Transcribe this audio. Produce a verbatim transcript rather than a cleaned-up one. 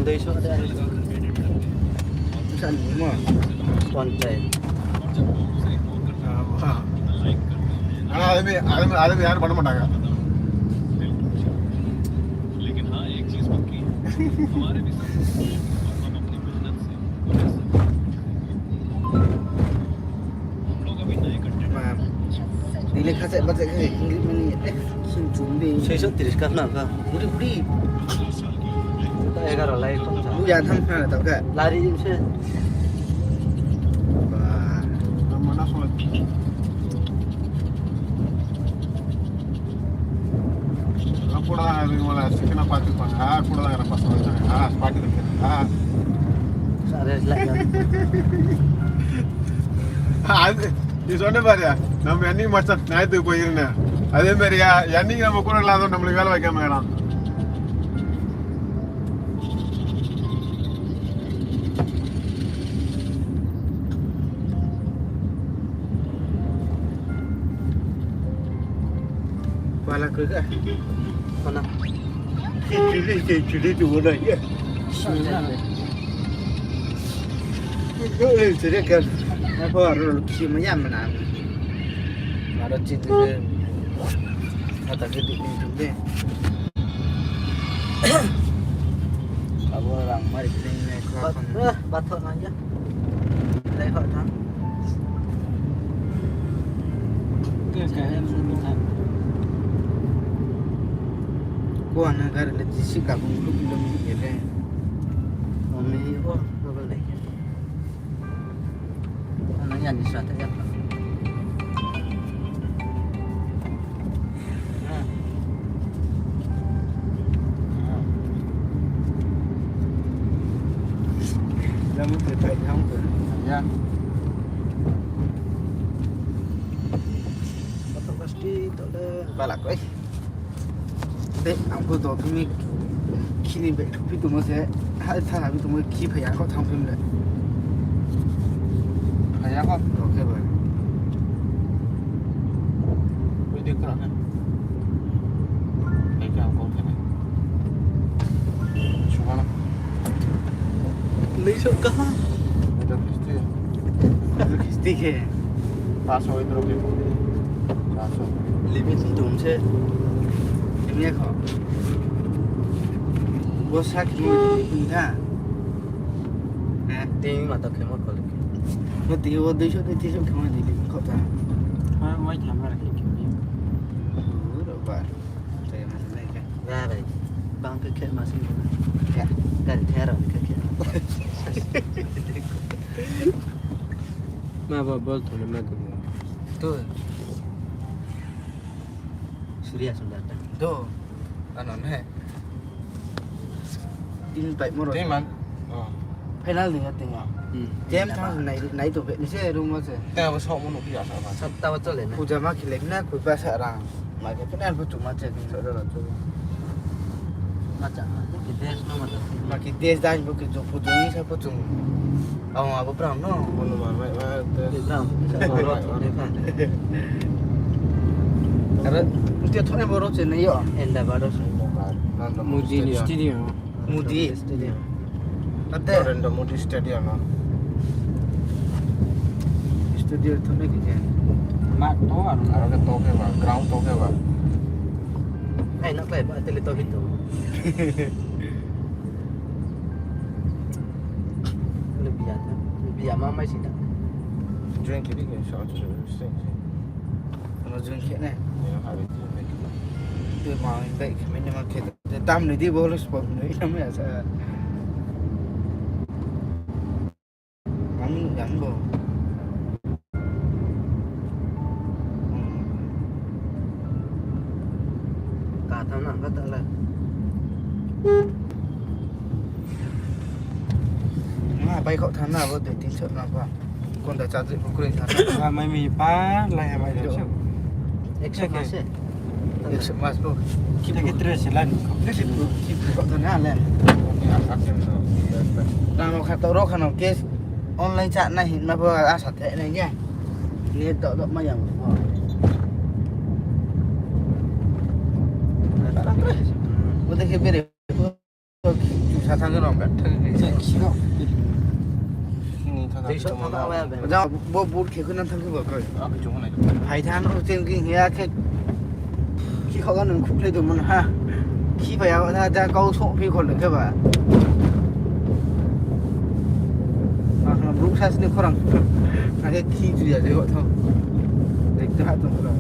Duiso de. San mo. Ponchas. Ah, wah. Ada, ada, ada, ada, ada, mana, mana? Ma, dile khacha, bacha khe, English mani, eh, sing chung de. Soiso tris ka na ka. Uri, uri. Ta egaro lai kong sa. Uri, atham khna ta ka. Lari se. Ba. Mana so. Pura ni mala sikena pati pa, ha, pura na pasa ha, pati de ha. Sare lai ya. Ha, isone baria. Nam yani masa nai tu ko irna. Ade mere ya, yani na mo kora la do nam le galo ka mera. Pala kau ka. Mana? Chili, chili tu mana ya. Chili ka. Apa aro chili maya mana. Aro chili ke. Ata ke di ni tu de. Abo rang mari kling nai kho. Bat, eh, bathok nang ya. Lai kho thang. Ke ka hem sunu thang. Ko ana gar le jisi ka bung lu lu ni ye le. Ami o, ko le. Nang ya ni sa ta ya. Lamu te pai thang te. Ya. Batok pasti to le. Balak koi. De, ang pho to phimi khini bai thupi tongmo se, ha, tha, ha, tongmo khi phai ya kho thang phim le. Phai ya kho? To khe ba. Ui, de kra khe. Ai, khe ang kong khe nai. Sugana. Lei sok kaha. Ito kisti. Ito kisti khe. Paso ito ke. Paso. Limit dum se. Ini kho. Bo sak ni tha. Eh, ting mata khe mo kho le. Bo ting bo dui so de ti so khe mo di kho ta. Ha, mai tham ra khe khe. Ro ba. Ba bai. Bang khe khe ma sing. Ya. Gari the ra khe khe. Ma ba bol thung ma do. To. Surya sundar ta. Do. Ano ne. Tin pai mo ro. Tin man. Oh. Final ni ya tin ya. Hmm. Tem thang nai, nai to be ni se room mo se. Te abo sok mo nuh ya sa ba. Sab ta ba chole na. Puja ma khile na, koi ba sa rang. Ma ke final pho chung ma che, chung sa da la chung. Ma cha, ma ke des no ma da. Ma ke des dan pho ke chung pho chung sa pho chung. Abo, abo brang no. Abo no ma mai ma te. Ke brang. Sa abo brang. Aro, mesti thok ni boro che na yo. Enda baro se. Modi ni studio. Modi Stadium. Ate. Narendra Modi Stadium no. Studio to ne kije. Ma to aro. Aro ke to ke ba, ground to ke ba. Ai na kai ba tele to hito. Ni biya ta. Ni biya ma mai sida. Join kiri ke sa chu sing sing. Ano join ke ne. Ya, hari tu. Tu ma baik kami ni ma ke. Tam ni di bol sport ni nama ya sa. Ang yang bo. Ka tham na ka ta la. Ma bai kho tham na bo de tin shot na ba. Konda chadri pukri tham na. Ba mai mi pa lai mai do. Ekso ma se. Ekso mas bo. Kita kita selan. Kita kita kau tu na len. Nang no kata ro kano case online chat na hin ma bo asa the na ya. Ni dok dok ma yang. Bo de ke bere. Tha thang khe no, tha thang khe. Jang, bo boot khe khuna thang khe bo koi. Phai tha no, cheng ging ya khe. Khi kho ga nung khukhlai tongmo ha. Khi phai ya tha, ja kau so phi khol khe ba. Brouh sasni khorang. Akhe khi ju ya je o tho. Dekte ha tong khorang.